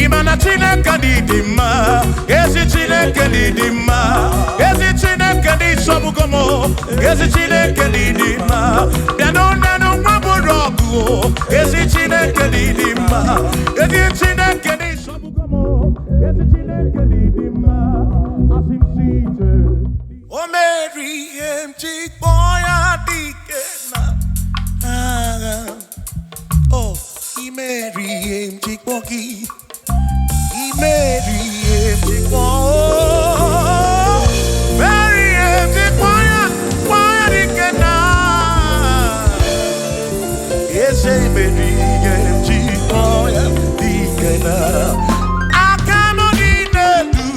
Ịma na Chineke dị dị mma, ezi Chineke dị dị mma, ezi Chineke dị sọgbugo m, ezi Chineke dị dị mma. Bịanụ nanụ nwa bụrụ ọgụ o, ezi Chineke dị dị mma, ezi Chineke dị sọgbugo m, ezi Chineke dị dị mma. Asị m si ije. O mere ihe m ji kpọọ ya dike na agha. O imeri ihe m ji kpọọ gị. Imeri ihe m ji kpọọ. Meri ihe m ji kpọọ ya dike na eze imeri ihe m ji kpọọ ya dike na aka m dị n'elu.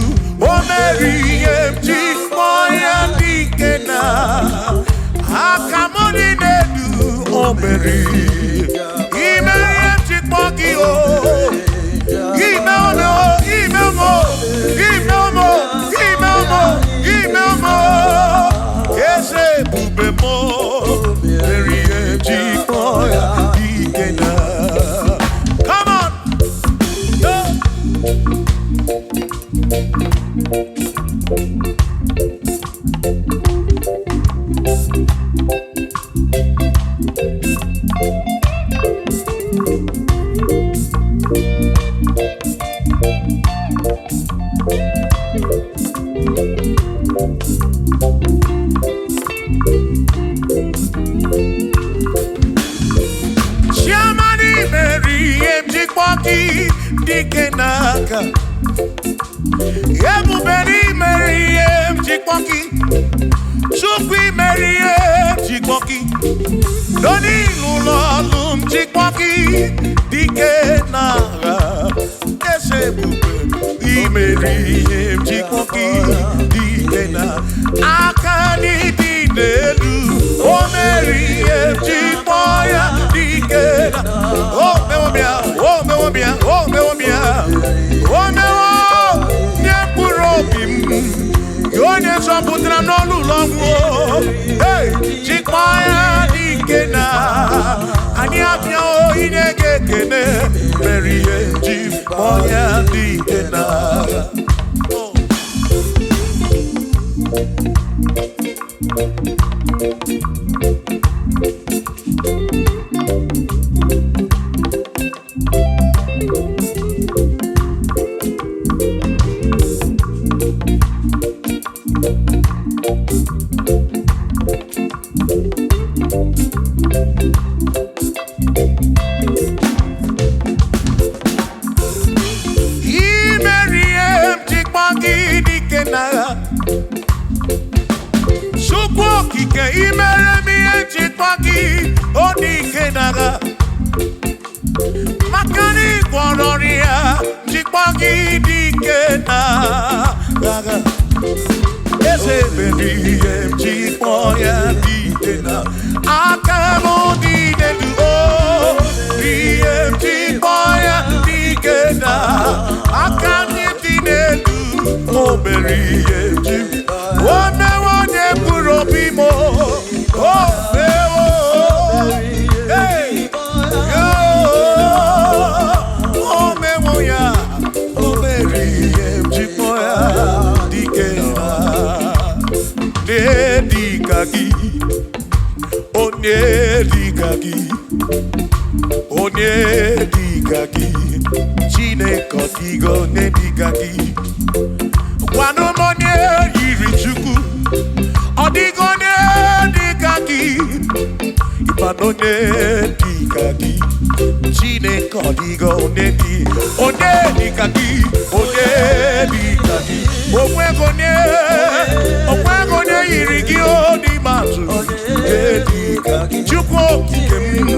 O mere ihe m ji kpọọ ya dike na aka m dị n'elu. O mere ime ihe m ji kpọọ gị o. Ime ome o, ime ome o, ime ome o, ime ome o, ime ome o. Eze ebube m o, mere ihe m ji kpọọ ya dike na. Come on! Go! Chiamani mere ihe m ji kpọọ gị dike n'aka. Ebube mere ihe m ji kpọọ gị. Chukwu mere ihe m ji kpọọ gị. Doni n'ụlọ ọlụ m ji kpọọ gị dike n'agha. Eze ebube imere ihe m ji kpọọ gị dike na aka n'ịdị n'elu. O mere ihe m ji kpọọ ya dike na. O mewo m ya, o mewo m ya, o mewo m ya. O mewo nye mkpụrụ obi m. Gị onye zọpụtara m n'ọnụ ụlọ ọnwụ o. Hey, jikpọọ ya dike na anyị abịawo inye gị ekene mere ihe ji kpọọ ya dike na. Imere ihe m ji kpọọ gị dike na Chukwu okike imere m ihe m ji kpọọ gị o dike na maka na ị gwọrọ ọrịa jikpọ gị dike na agha. Eze mere ihe m ji kpọọ ya dike na aka m dị n'elu o ihe m ji kpọọ ya dike na aka m dị n'elu. O mere ihe m ji o mewo onye mkpụrụ obi m o o mewo. Hey! Yo! O mewo ya, o mere ihe m ji kpọọ ya dike na onye dịka gị, onye dịka gị, onye dịka gị, Chineke ọ dịghị onye dịka gị. Gwanụ m onye yiri Chukwu, ọ dịghị onye dịka gị. Ịkpanụ onye dịka gị, Chineke ọ dịghị onye dị, onye dịka gị, onye dịka gị. Onweghị onye, onweghị onye yiri gị o n'ime atụ. Onye dịka gị, Chukwu okike m,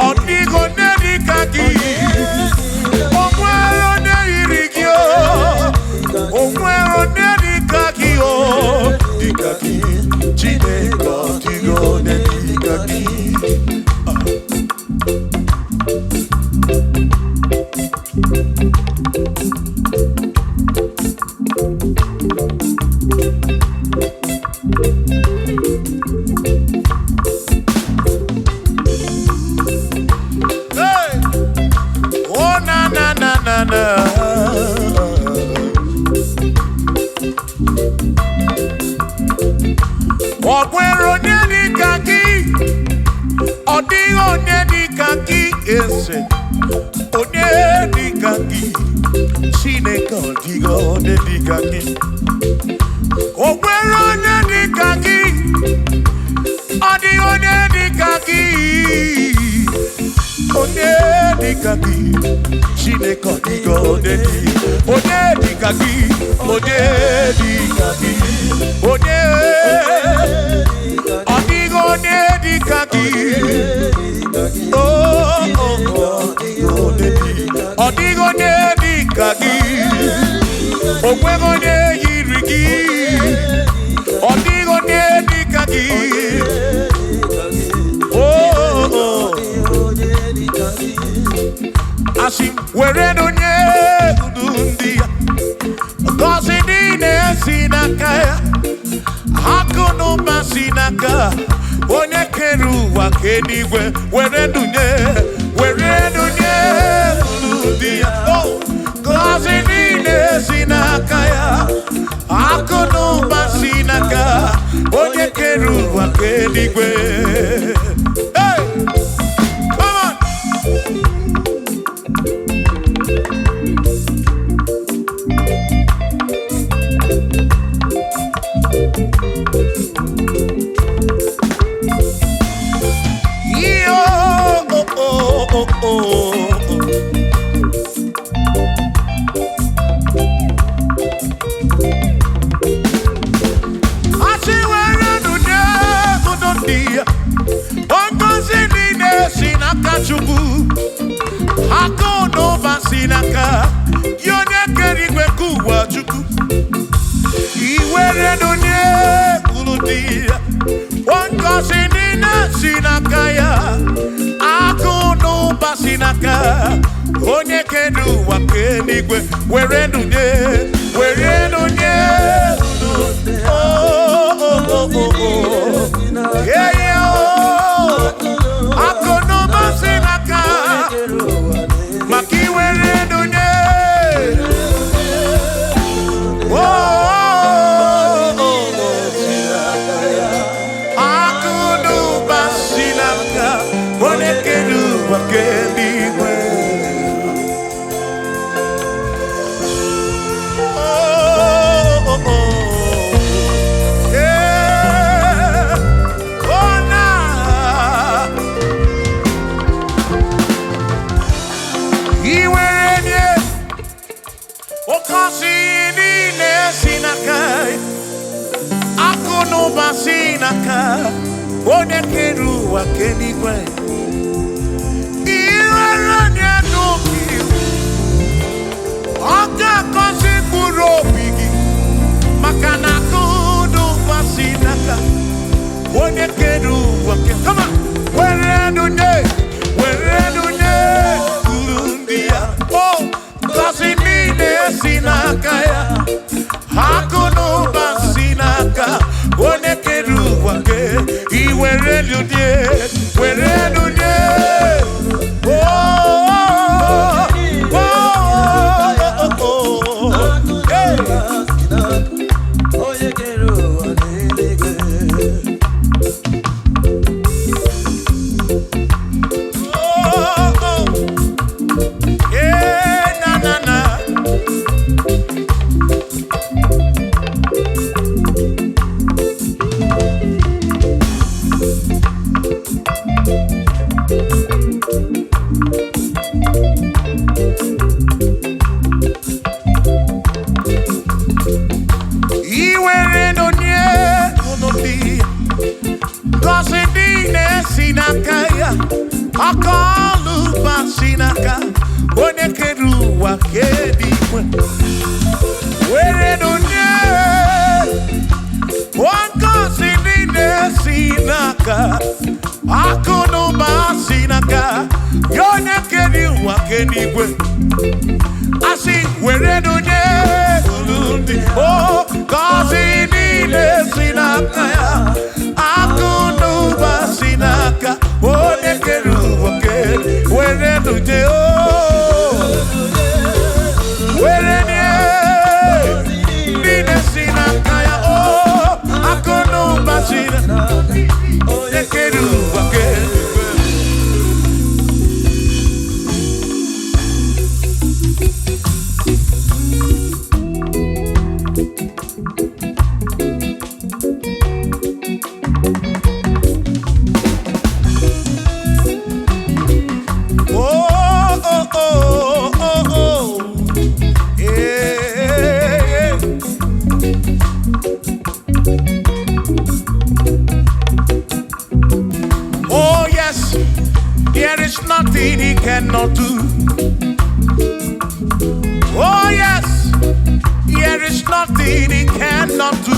ọ dịghị onye dịka gị. O nwere onye yiri gị o, o nwere onye dịka gị o, dịka gị, Chineke ọ dịghị onye dịka gị. Onye dịka gị, Chineke, ọ dịghị onye dịka gị. O nwere onye dịka gị? Ọ dịghị onye dịka gị. Onye dịka gị, Chineke, ọ dịghị onye dị. Onye dịka gị, onye dịka gị, onye, ọ dịghị onye dịka gị. Oh, oh, oh, ọ dịghị onye dịka gị. O nweghị onye yiri gị. Ọ dịghị onye dịka gị. Oh, oh. Asị m, were onye udu ndị ya, ngọzi niile si n'aka ya, akụ na ụba si n'aka onye kere ụwa ka eluigwe. Were dunye, were dunye unu ndị ya. Oh, ngọzi niile si n'aka ya, akụ na ụba si n'aka onye kere ụwa ka eluigwe. Hey! Come on! Yo, oh, oh, oh, oh. Asị were nụnye ụdọ ndị ya, ngọzi niile si n'aka Chukwu, akụ na ụba si n'aka ya onye kere igwe nke ụwa, Chukwu. Iwere nụnye unu dị ya, ngọzi niile si n'aka ya, akụ na ụba si n'aka onye kere ụwa ka eluigwe. Were nụnye, were nụnye unu. Oh, oh, oh, oh, oh. Yeah, yeah, oh. Akụ na ụba si n'aka maka iwere nụnye. Oh, oh, oh, oh. Akụ na ụba si n'aka onye kere ụwa ka eluigwe. Oh, oh, oh. Yeah. Oh, na. Iwere nye oke niile si n'aka, akụ na ụba si n'aka onye kere ụwa ka eluigwe. Iwere nye n'obi, ọ ga-agọzi mkpụrụ obi gị, maka na akụ na ụba si n'aka onye kere ụwa ke. Come on. Were nụ nye, were nụ nye uru ndị ya. O ngọzi niile si n'aka ya, akụ na ụba si n'aka onye kere ụwa ke. Iwere nụ nye, were nụ nye. Oh, oh, oh, oh, oh. Hey. Onye kere ụwa n'eluigwe. Oh, oh. Yeah, na, na, na. Iwere n'onye unu dị, ngọzi niile si n'aka ya, aka ọlụ ba si n'aka onye kere ụwa ka eluigwe. Were n'onye ngọzi niile si n'aka, akụ na ụba si n'aka ya onye kere ụwa ka eluigwe. Asị were n'onye unu ndị o, ngọzi niile si n'aka ya, akụ na ụba si n'aka onye kere ụwa kere. Were nuje o, were nye niile si n'aka ya o, akụ na ụba si n'aka onye kere ụwa kere. nothing he cannot do.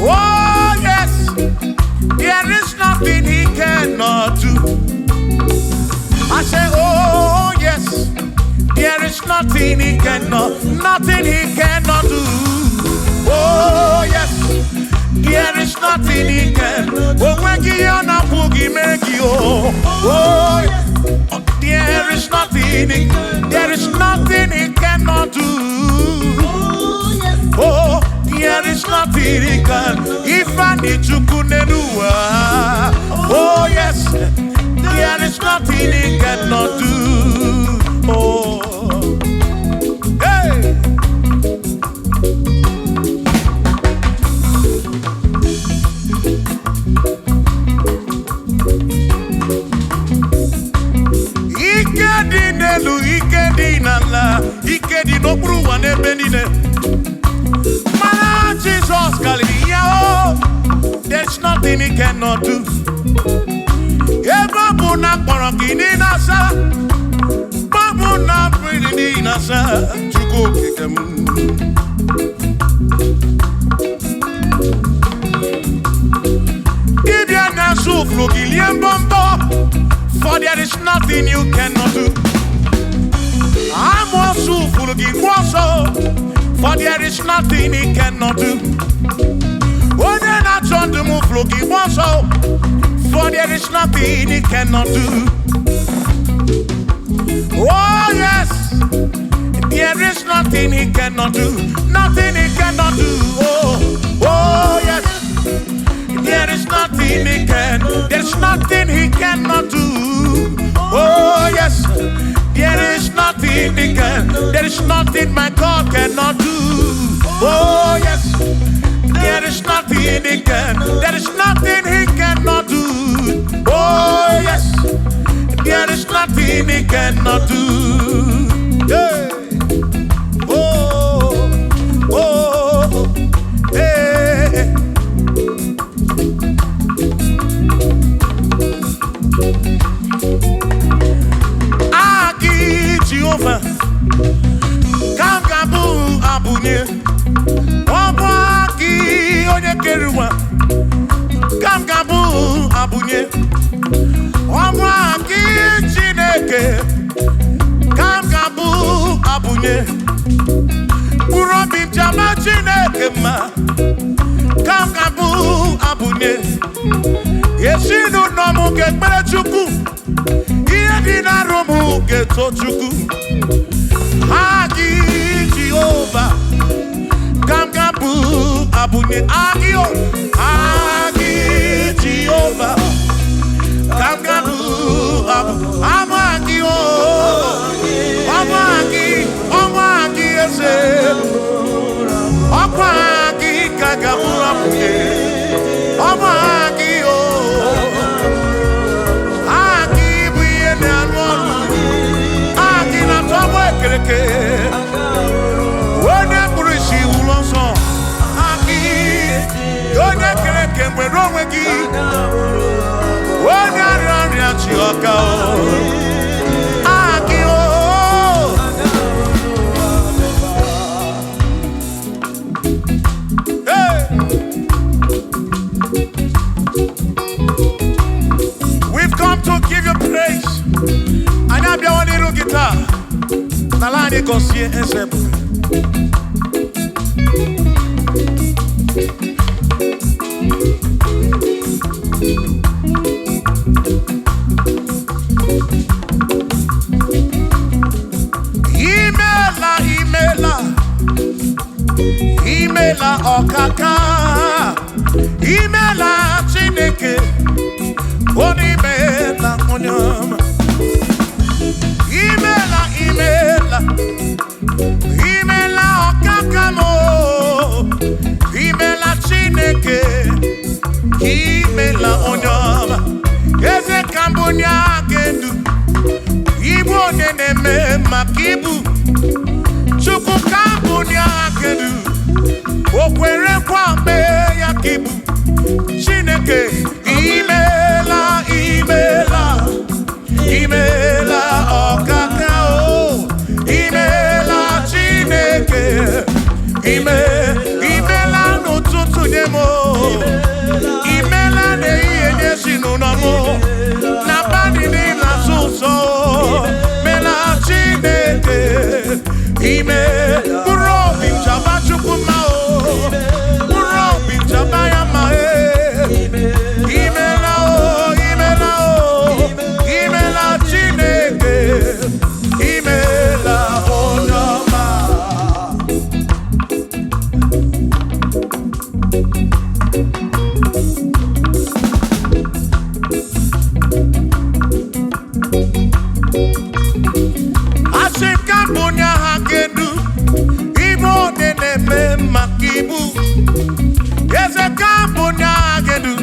Oh yes, there is nothing he cannot do. I say, oh yes, there is nothing he cannot, nothing he cannot do. Oh yes, there is nothing he can. Oh, when he oh, oh, there is nothing, there is nothing he cannot do. Oh, there is nothing he can. If I need to kunenua, oh yes, there is nothing he cannot do. Oh, hey. Ike dị n'elu, ike dị n'ala, ike dị n'okpuru ụwa n'ebe niile. Mana Jizọs karịrị ya o, there's nothing he cannot do. Ebe ọ bụ na akpọrọ gị niile asa, ọ bụ na mmiri niile asa, Chukwu okike m. Dibịa na-asụ ụfụrụ gị lie mbọmbọ, for there is nothing you cannot do. Amoosu fụrụ gị gba ọsọ, for there is nothing he cannot do. Onye na-achọ ndụ m fụrụ gị gba ọsọ, for there is nothing he cannot do. Oh yes, there is nothing he cannot do. Nothing he cannot do. Oh, oh yes, there is nothing he can. There's nothing he cannot do. Oh yes, there is nothing he can. There is nothing my God cannot do. Oh yes, there is nothing he can. There is nothing he cannot do. Oh yes, there is nothing he cannot do. Hey. Oh, oh, hey. Aki Jehova, ka m ga-abụ abụnye. Ọ bụ aki onye kere ụwa, ka m ga-abụ abụnye. Ọ bụ aki Chineke, ka m ga-abụ abụnye. Mkpụrụ obi m ji ama Chineke mma, ka m ga-abụ abụnye. Ezinụlọ m ga-ekpere Chukwu, ihe dị n'arụ m ga-eto Chukwu. Ha gị Jehova, ka m ga-abụ abụnye. Agị o, agị Jehova, ka m ga-abụ abụ. Ama gị o, ọma gị, ọma gị eze. Ọkwa gị ka ga-abụ abụnye. Ọma gị o, agị bụ ihe na-arụ ọrụ. Agị na-atọ ọgbọ ekereke. Onye kpụrụ isi wụrụ ọsọ. Agị, onye kere eke nwere onwe gị. Onye arịa ọrịa chi ọka o. Agị o. Hey! We've come to give you praise. Anyị abịawo n'iru gị taa. N'ala anyị gọzie eze ebube. Imela, imela, imela ọkaka. Imela Chineke, onye imela onye ọma. Imela, imela, imela ọkaka m o. Imela Chineke, imela onye ọma. Eze ka mbụ onye aka edu, ibu onye na-eme maka ibu. Chukwu ka mbụ onye aka edu, o kwere nkwa mee ya ka ibu. Chineke, imela, imela, imela ọkaka o. Imela Chineke, Ime mkpụrụ obi m chaba Chukwu mma o. Mkpụrụ obi m chaba ya mma e. Imela o, imela o, imela Chineke, imela onye ọma. Asị m ka m bunye aha gị elu, ịbụ onye na-eme maka ibu. Eze ka m bunye aha gị elu,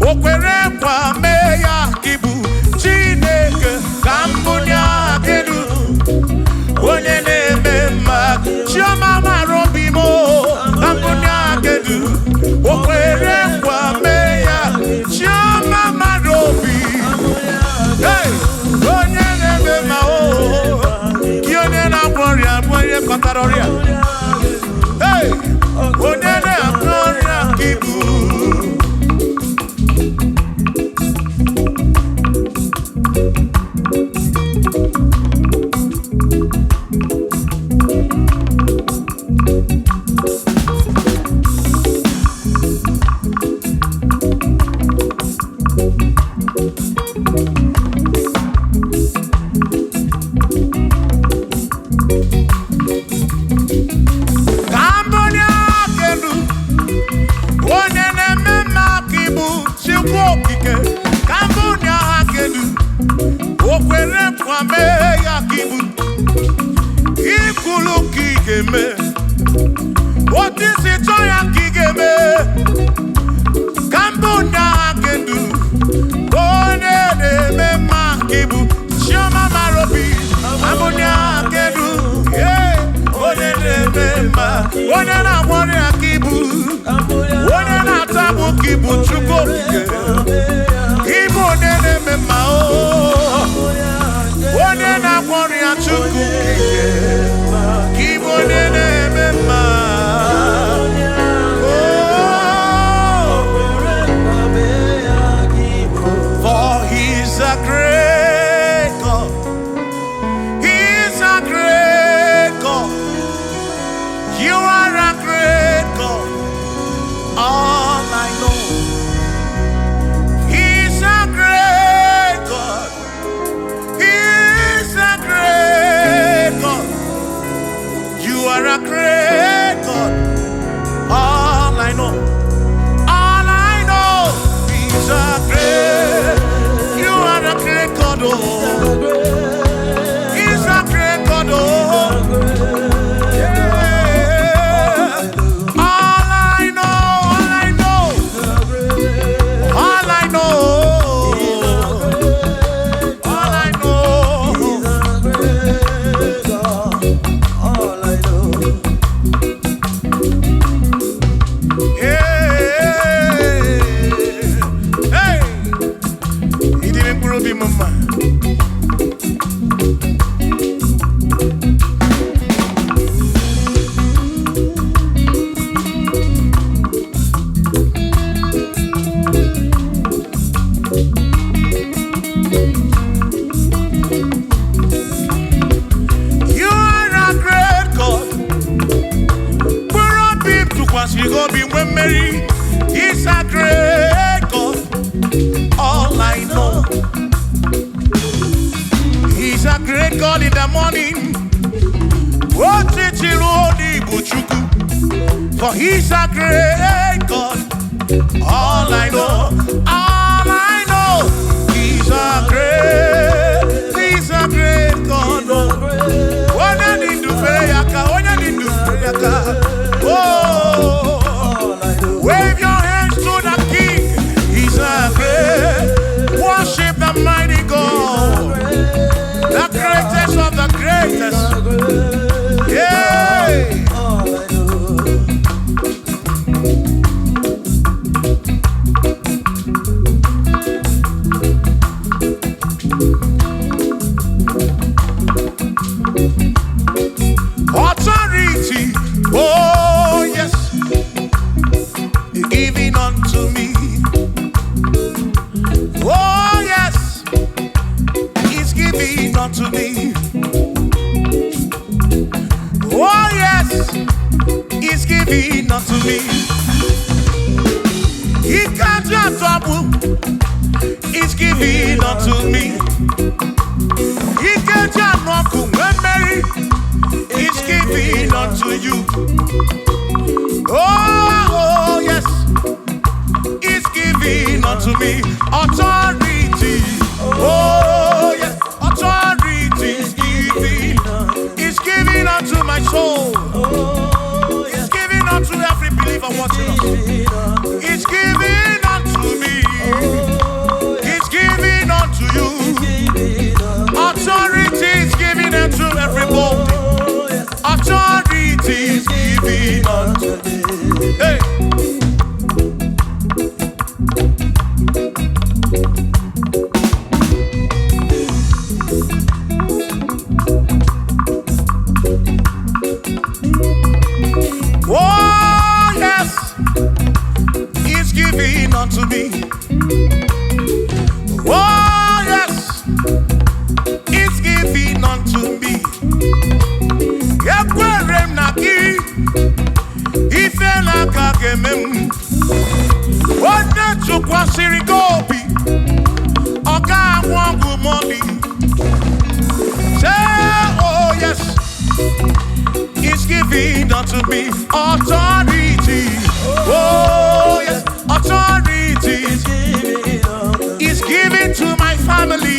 o kwere nkwa mee ya ka ibu. Chineke ka m bunye aha gị elu, onye na-eme mma. Chioma mara obi m o, ka m bunye aha gị elu, o kwere nkwa mee ya. Chioma mara obi. Hey! Onye na-eme mma o, gị onye na-agwọ ọrịa bụ onye kọtara ọrịa. Hey! Onye na-agwọ ọrịa ka ibu. Ka m bunye aka elu, onye na-eme mma ka ibu, Chukwu okike. Ka m bunye aka elu, o kwere nkwa mee ya ka ibu. Ikwulu ka ị ga-eme, otu isi chọọ ya ka ị ga-eme. Ka m bunye aka elu, onye na-eme mma ka ibu. Chioma mara obi, ka m bunye aka elu, yeah. Onye na-eme mma, onye na-agwọ ọrịa ka ibu, onye na-ata agbụ ka ibu, Chukwu okike. Ịbụ onye na-eme mma o, onye na-agwọ ọrịa, Chukwu okike, ka ịbụ onye na-eme mma. Oh, for he's a great God. He's a great God. You are a great God. All I know. He's a great God. He's a great God. You are a great God. All I know. All I know. He's a great. You are a great God. Oh. He's a great God. Oh. Yeah. All I know. All I know. All I know. All I know. Yeah. Hey. Ịdịrị mkpụrụ obi m mma. You are a great God. Mkpụrụ obi m tụkwasịrị gị obi nwee mmeri. He's a great God. All I know. He's a great God in the morning. Otiti ruo n'Igbo Chukwu. For he's a great God. All I know, all I know, he's a great God. Oh. Onye dị ndụ fere ya aka, onye dị ndụ fere ya aka. Oh, wave your hands to the King. He's a great, worship the mighty God, the greatest of the greatest. Yeah. Authority, oh yes, giving unto me. Oh yes, he's giving unto me. given unto me. Ike ji atụ agbụ is given unto me. Ike ji anụ ọkụ nwee mmeri is given unto you. Oh, yes, is given unto me. Authority. Oh, yes, authority is given unto my soul. It's given unto every believer watching us. It's given unto me. It's given unto you. Authority is given unto everybody. Authority is given unto me. Hey. Oh, yes, it's given unto me. Oh, yes, it's given unto me. Ekwere m na gị, ife na-aka ga-eme m. Onye tụkwasịrị gị obi, ọ ga-anwụ ọgwụ mọlị. Say, oh yes, it's given unto me authority. Oh yes, authority is given to my family.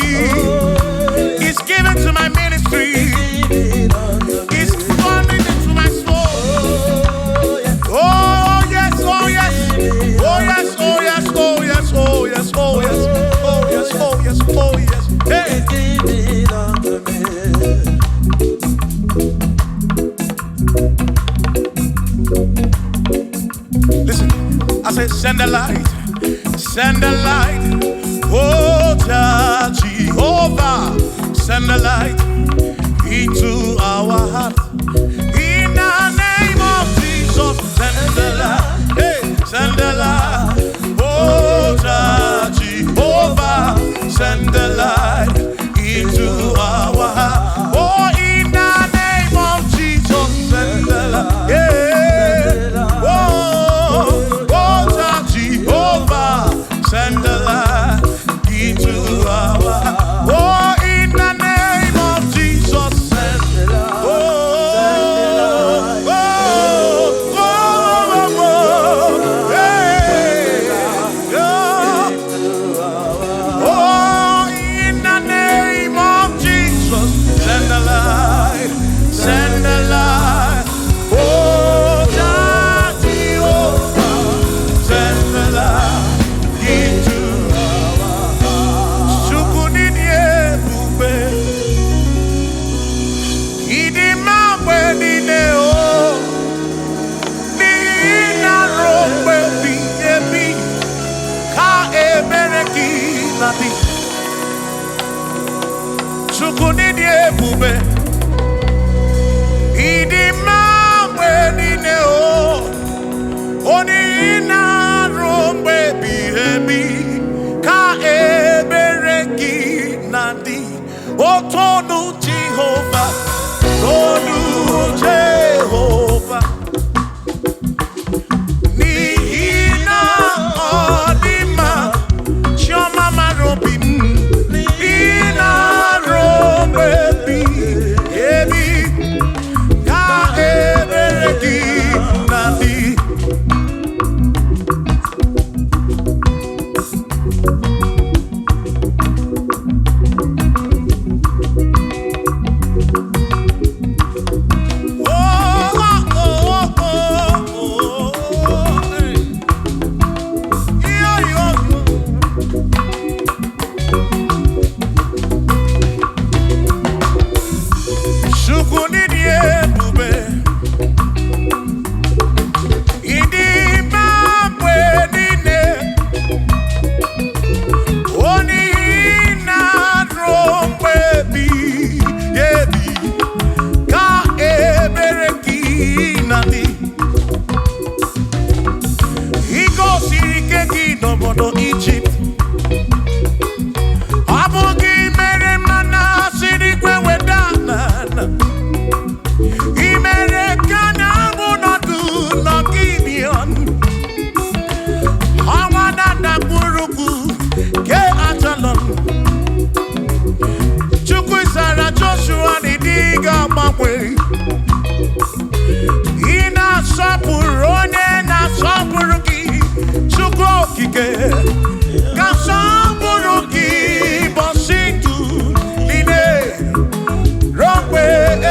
It's given to my ministry. It's coming into my soul. Oh yes, oh yes, oh yes, oh yes, oh yes, oh yes, oh yes, oh yes, oh yes, oh yes. Hey. Given unto me. Listen, I said, send the light, send the light. Oh, Jah Jehovah, send the light into our heart. In the name of Jesus, send the light. Hey, send the light. Oh, Jah Jehovah, send the light into our heart. Oh, in the name of Jesus, send the light. Yeah. Oh, oh, Jah Jehovah, send the light into our heart. Oh, in the name of Jesus, send. Oh, oh, oh, oh, oh, hey, yeah. Oh, in the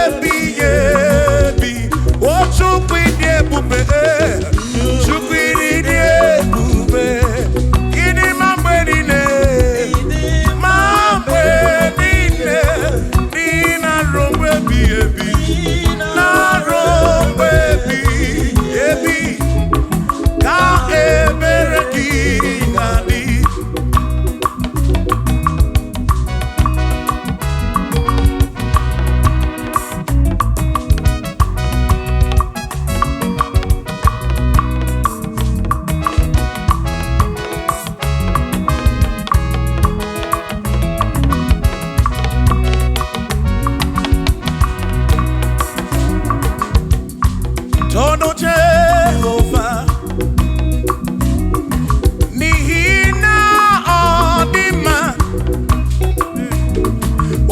ebighị ebi. O Chukwu ịdị ebube, Chukwu ịdị ebube, ịdị mma mgbe niile, ma mgbe niile, dị na-arụ mgbe ebighị ebi, na-arụ mgbe ebighị ebi, ka ebere gị na-adị. Tono Jehova, n'ihi na ọ dị mma,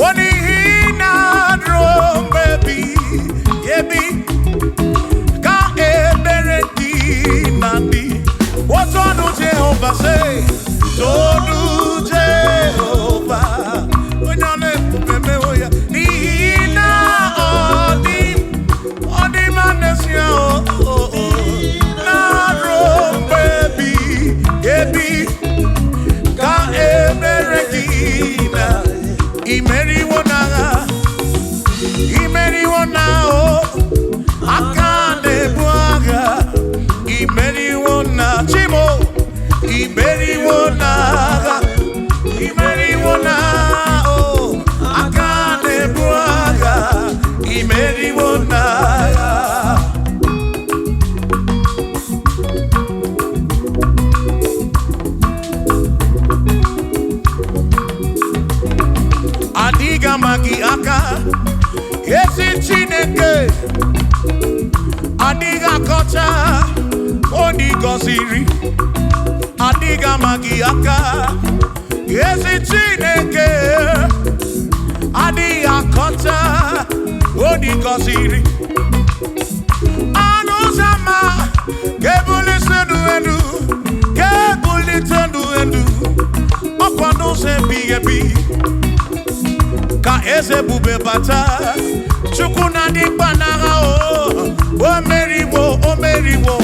ọ n'ihi na ruo mgbe ebighị ebi, ka ebere dị na ndị. O tonu Jehova, say, tonu Jehova, onye ọ na-ebube mewo ya, n'ihi na ọ dị ọ dị mma n'ezie, o o, o, na-arụ mgbe ebighị ebi, ka ebere gị na imeriwo n'agha, imeriwo na o aka na-ebu agha, imeriwo na chimo, imeriwo n'agha, imeriwo na o aka na-ebu agha, imeriwo n'agha. Adịghị ama gị aka, ezi Chineke, adịghị akọcha onye ị gọziri, adịghị ama gị aka, ezi Chineke, adịghị akọcha onye ị gọziri. Ọnụ ụzọ ámá ga-ebulite ndụ elu, ga-ebulite ndụ elu, ọkwa n'ụzọ ebighị ebi ka eze ebube bata. Chukwu na-adị mkpa n'agha, o o meriwo, o meriwo,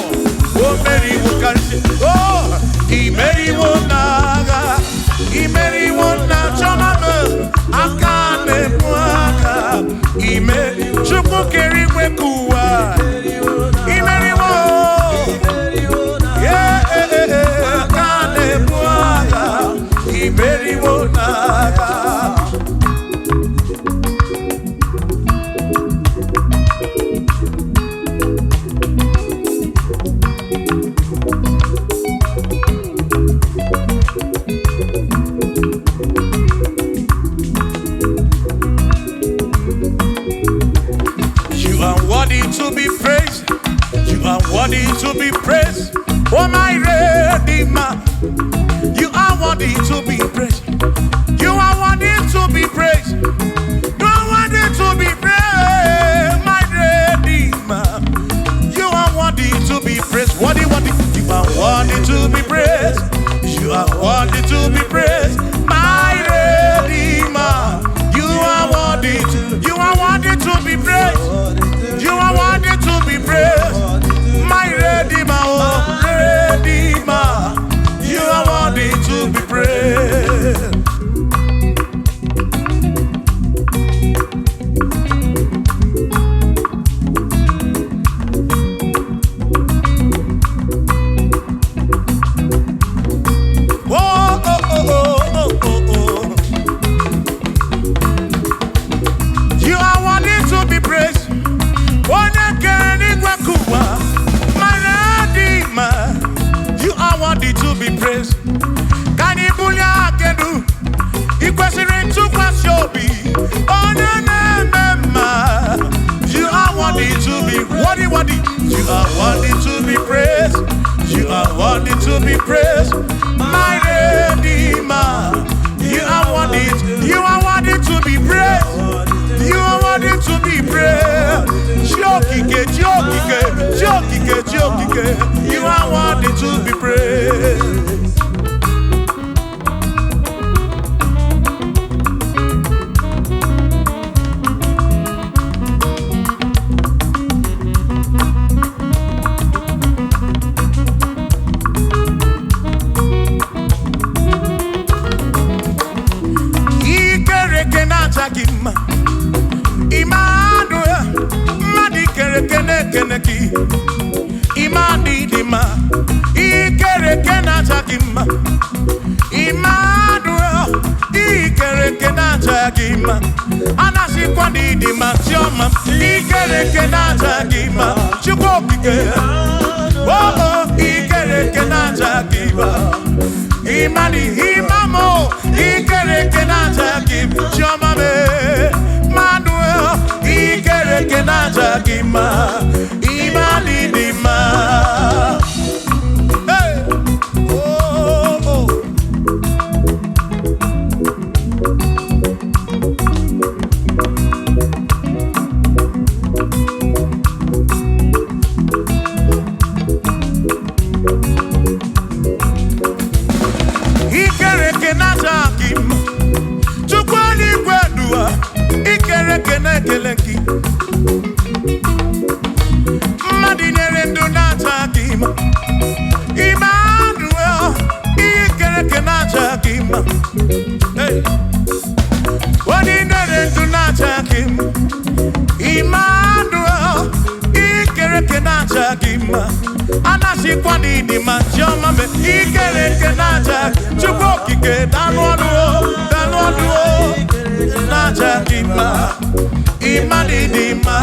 o meriwo karịsịa, o imeriwo n'agha, imeriwo na chọma m aka na-ebu aka ime. Chukwu kere igwe ka ụwa, imeriwo. Yeah, aka na-ebu agha, imeriwo n'agha. You are worthy to be praised. You are worthy to be praised. Oh, my Redeemer. You are worthy to be praised. You are worthy to be praised. You are worthy to be praised, my Redeemer. You are worthy to be praised. Worthy, worthy. You are worthy to be praised. You are worthy to be praised, my Redeemer. You are worthy to. You are worthy to be praised. You are worthy to be praised, my Redeemer, oh Redeemer. You are worthy to be praised. Oh, oh, oh, oh, oh, oh, oh. You are worthy to be praised. Onye kere n'igwe ka ụwa, my Redeemer. You are worthy to be praised. Ka anyị bulie aka elu, ị kwesịrị ntụkwasị obi, onye na-eme mma. You are worthy to be worthy, worthy. You are worthy to be praised. You are worthy to be praised, my Redeemer. You are worthy. You are worthy to be praised. You are worthy to be praised. Chiokike, Chiokike, Chiokike, Chiokike. You are worthy to be praised. gị. Ịma dị mma, ikereke na-acha gị mma. Emmanuel, ikereke na-acha gị mma. Anasịkwa na ịdị mma, Chiọma, ikereke na-acha gị mma. Chukwu okike, oh, oh, ikereke na-acha gị mma. Imani, imamo, ikereke na-acha gị mma. Chiọma me, Emmanuel, ikereke na-acha gị mma. Imani dị mma. Hey! Oh, oh. Ikereke na-acha gị mma. Chukwu eluigwe duwa, ikereke na-ekele gị. Mmadụ nyere ndụ na-acha gị mma. Emmanuel, ikereke na-acha gị mma. Hey! Onye nyere ndụ na-acha gị mma. Emmanuel, ikereke na-acha gị mma. Anasịkwa na ịdị mma, Chiọma me, ikereke na-acha gị. Chukwu okike, danụ ọnụ o, danụ ọnụ o, na-acha gị mma. Ịma na ịdị mma.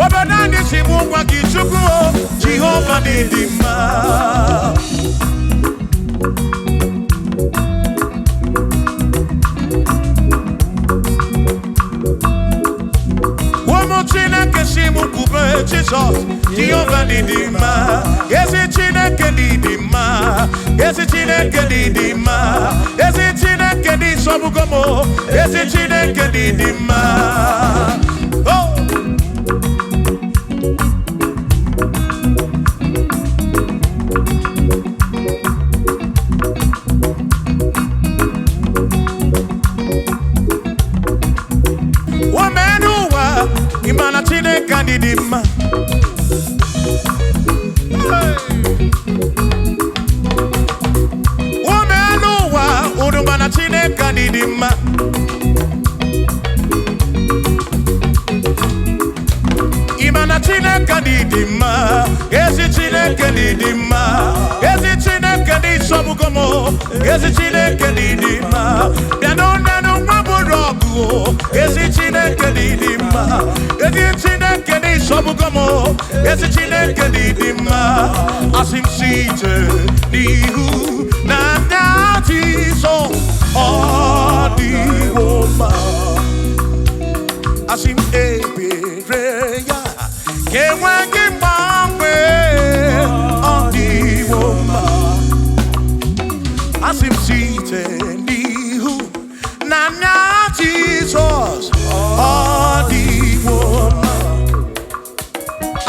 Obodo anyị si mụ gwa gị, Chukwu o, Jehova na ịdị mma. Ụmụ Chineke si mụ kwube Jizọs, Jehova dị mma. Ezi Chineke dị mma. Ezi Chineke dị mma. Ezi Chineke dị sọbụgo m o. Ezi Chineke dị mma. Oh! Women ụwa, ị ma na Chineke anyị dị mma. Hey! Women ụwa, unu ma na Chineke anyị dị mma. Ị ma na Chineke anyị dị mma. Ezi Chineke dị dị mma. Ezi Chineke dị sọbụgo m o. Ezi Chineke dị dị mma. Bịanụ nenu nwa bụrụ ọgụ o. Ezi Chineke dị dị mma. Ezi Chineke dị sọbụgo m o. Ezi Chineke dị dị mma. Asị m site n'ihu na ndị Jizọs ọ dịwo mma. Asị m ebere ya ka enweghị mgbanwe, ọ dịwo mma. Asị m site n'ihu na nna Jizọs ọ dịwo mma.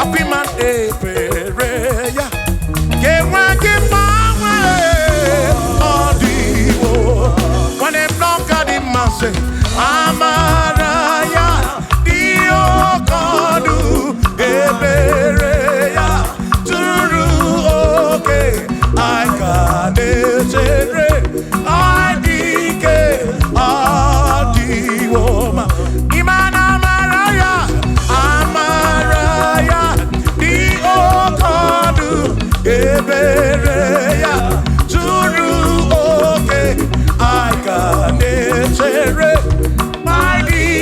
Akwịma ebere ya ka enweghị mgbanwe, ọ dịwo. Nwanne m n'ọka dị mma sị amara ya dị oke ọnụ, ebere ya tụrụ oke, anyị ka na-echere anyị dị ike, ọ dịwo mma. Ịma na amara ya, amara ya dị oke ọnụ, ebere ya tụrụ oke, anyị ka na-echere anyị dị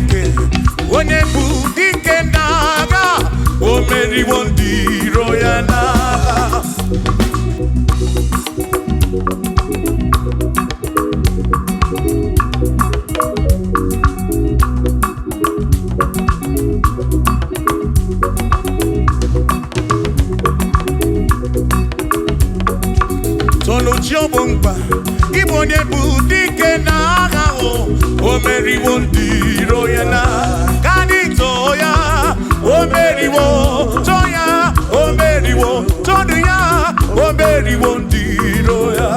Chineke, onye bụ dike n'agha, o meriwo ndị iro ya n'agha. Tọnụchi ọ bụ mkpa ịbụ onye bụ dike n'agha, o meriwo ndị iro ya na ka anyị too ya. O meriwo, too ya, o meriwo, tọnụ ya, o meriwo ndị iro ya,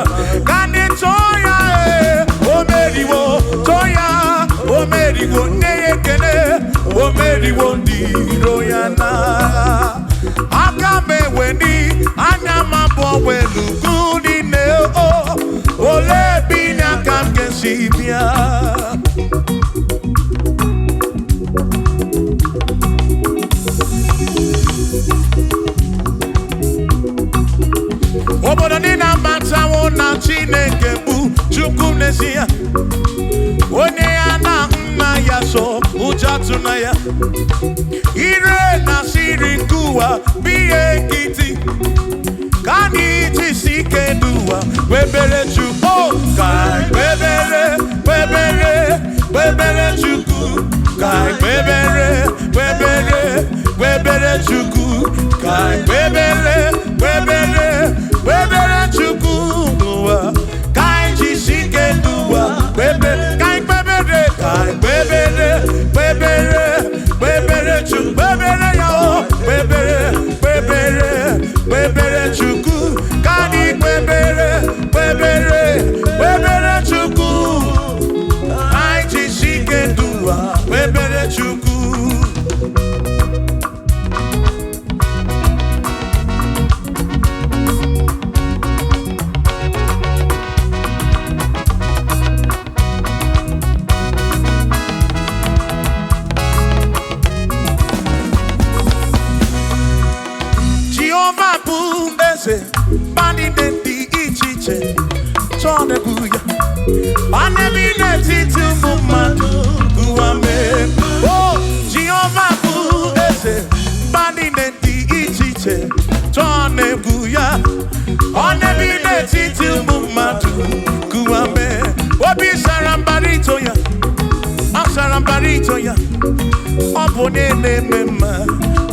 ka anyị too ya. Ee, o meriwo, too ya, o meriwo, nne ya ekele, o meriwo ndị iro ya na aka m eweni anya m abụọ welugu niile, o olee ebe inye aka m ga-esi bịa? Obodo niile amatawo na Chineke bụ Chukwu n'ezie, onye ya na nna ya so, ụjọ atụna ya. Ire na siri nke ụwa bụ ihe nkịtị, ka anyị jisi ike n'ụwa kpebere Chukwu, ka anyị kpebere, kpebere, kpebere Chukwu, ka anyị kpebere, kpebere, kpebere Chukwu, ka anyị kpebere, kpebere, kpebere Chukwu n'ụwa, ka anyị jisi ike n'ụwa kpebere, ka anyị kpebere, ka anyị kpebere, kpebere, kpebere Chukwu, kpebere ya, o kpebere, kpebere, kpebere Chukwu, ka anyị kpebere, kpebere, kpebere Chukwu, anyị jisi ike n'ụwa kpebere Chukwu. Jehova bụ eze, mba niile dị iche iche chọọ na-ebu ya. Ma n'ebe n'etiti ụmụ mmadụ ụwa mee. O Jehova bụ eze, mba niile dị iche iche chọọ na-ebu ya. Ọ na-ebi n'etiti ụmụ mmadụ ụwa mee. Obi sara mbara ito ya, ọ sara mbara ito ya. Ọ bụ onye na-eme mma,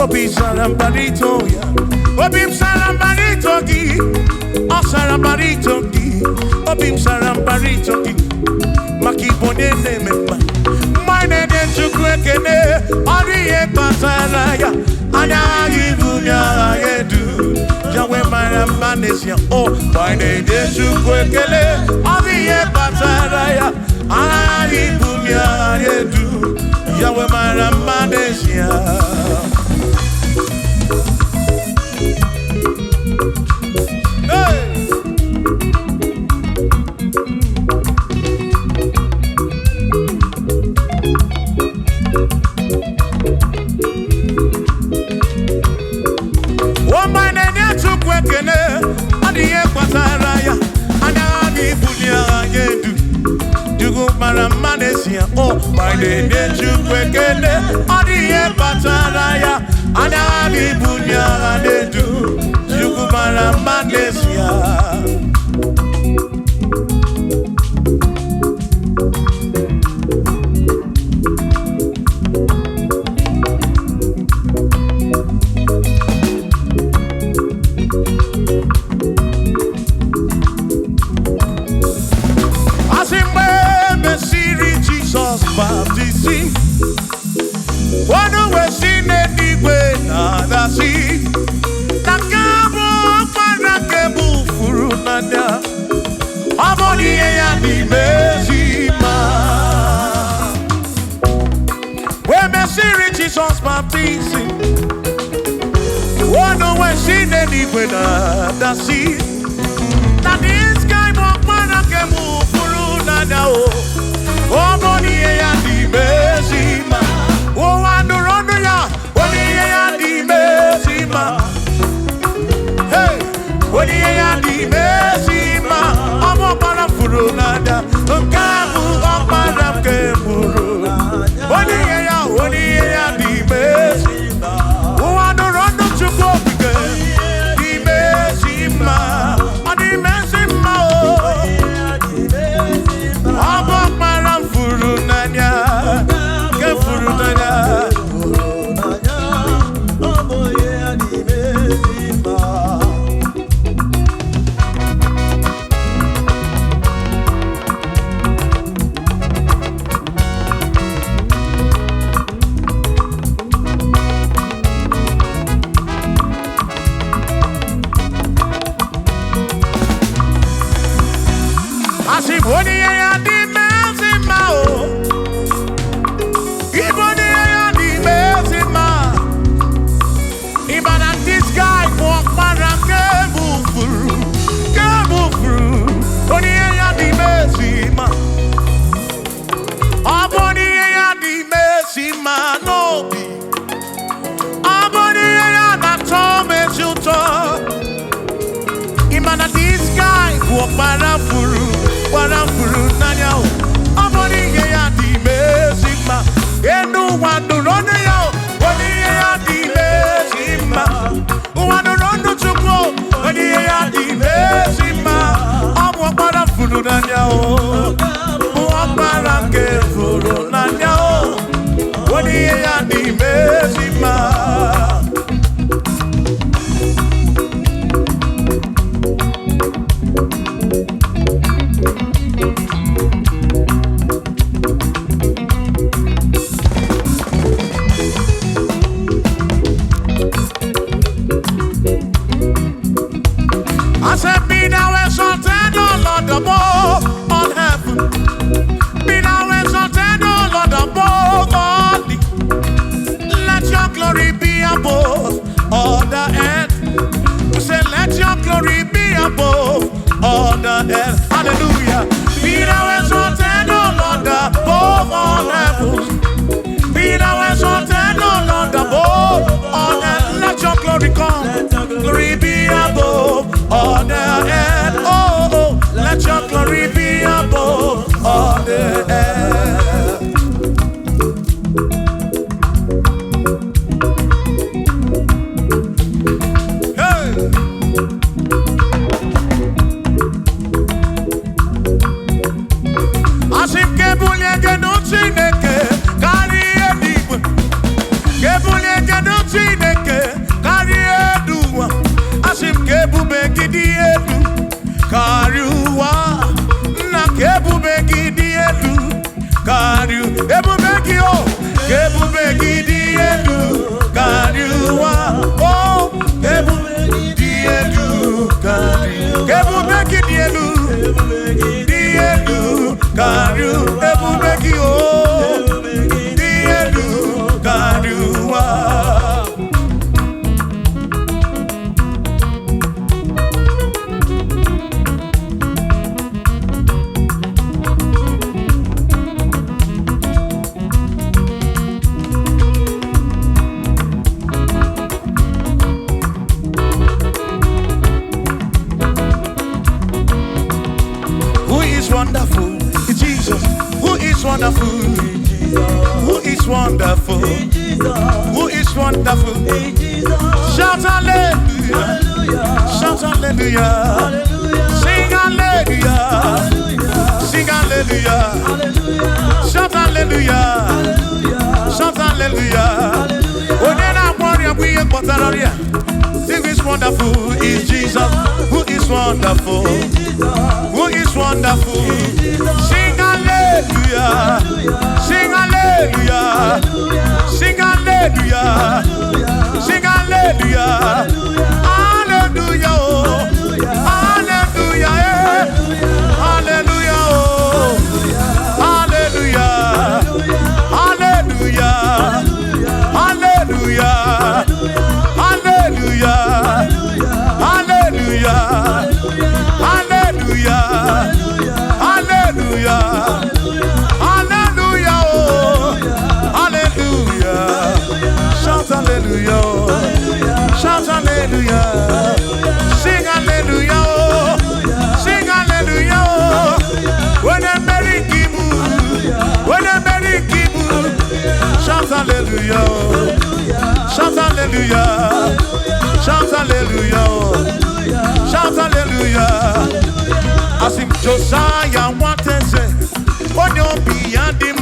obi sara mbara ito ya. Obi m sara mbara ito gị, ọ sara mbara ito gị, obi m sara mbara ito gị, maka ịbụ onye na-eme mma. Mma na-enye Chukwu ekele, ọrụ ihe kpatara ya, anya agha ibunye agha ya edu. Yahweh mara mma n'ezie, o mma na-enye Chukwu ekele, ọrụ ihe kpatara ya, anya agha ibunye agha ya edu. Yahweh mara mma n'ezie. Hey! Ọma na-enye Chukwu ekele, ọ dị ihe kpatara ya, anya agha ibuli agha ya edu. Chukwu mara mma n'ezie, o ma na-enye Chukwu ekele, ọ dị ihe kpatara ya, anya agha ibuli agha na-edu. Chukwu mara mma n'ezie. Asị mgbe e mesịrị Jizọs baptizim, ọnụ wee si n'eluigwe na-adasị, na nke a bụ ọkpara nke bụ furu n'anya, ọ bụ n'ihe ya n'ime ezi mma. Wee mesịrị Jizọs baptizim, ọnụ wee si n'eluigwe na-adasị, na this guy bụ ọkpara nke bụ furu n'anya, o ọ bụ n'ihe ya n'ime ezi mma. Ụwa nụrụ ọnụ ya, onye ihe ya n'ime ezi mma. Hey! Onye ihe ya n'ime ezi mma, ọ bụ ọkpara furu n'anya, nke a bụ ọkpara nke furu. Onye Ọkpara furu, kpara furu n'anya o. Ọ bụ n'ihe ya dị mezi mma. Enu ụwa nụrụ ọnụ ya o. Onye ihe ya dị mezi mma. Ụwa nụrụ ọnụ Chukwu o. Onye ihe ya dị mezi mma. Ọ bụ ọkpara furu n'anya o. Bụ ọkpara nke furu n'anya o. Onye ihe ya dị mezi mma. I said, "Be thou exalted, O Lord, above all heaven. Be thou exalted, O Lord, above all the. Let your glory be above all the earth." We say, "Let your glory be above all the earth." Hallelujah. Be thou exalted, O Lord, above all heavens. Be thou exalted, O Lord, above all earth. Let your glory come. Glory be above all the earth. Oh, oh, let your glory be above all the earth. Hey! Asị m ka ebulie gị elu Chineke karịa eluigwe. Ka ebulie gị elu Chineke karịa elu ụwa. Asị m ka ebube gị dị elu karịa ụwa. Nna, ka ebube gị dị elu karịa ebube gị o. Ka ebube gị dị elu karịa ụwa. O, ka ebube gị dị elu karịa. Ka ebube gị dị elu dị elu karịa ebube gị o dị elu karịa ụwa. Who is wonderful? Jesus. Who is wonderful? Who is wonderful? Who is wonderful? Shout hallelujah. Shout hallelujah. Sing hallelujah. Sing hallelujah. Shout hallelujah. Shout hallelujah. Onye na-agwọ ọrịa bụ ihe kpọtara ọrịa. Who is wonderful is Jesus. Who is wonderful? Who is wonderful? Sing hallelujah. Sing hallelujah. Sing hallelujah. Sing hallelujah. Hallelujah. Oh. Hallelujah. Eh. Hallelujah. Oh. Hallelujah. Hallelujah. Hallelujah. Hallelujah. Hallelujah. Hallelujah. Hallelujah. Hallelujah. Oh. Hallelujah. Shout hallelujah. Oh. Shout hallelujah. Sing hallelujah. Oh. Sing hallelujah. Oh. When I'm married, when I'm married, shout hallelujah. Oh. Shout hallelujah. Shout hallelujah. Oh. Shout hallelujah. Asị m Josaya nwata eze, onye obi ya dị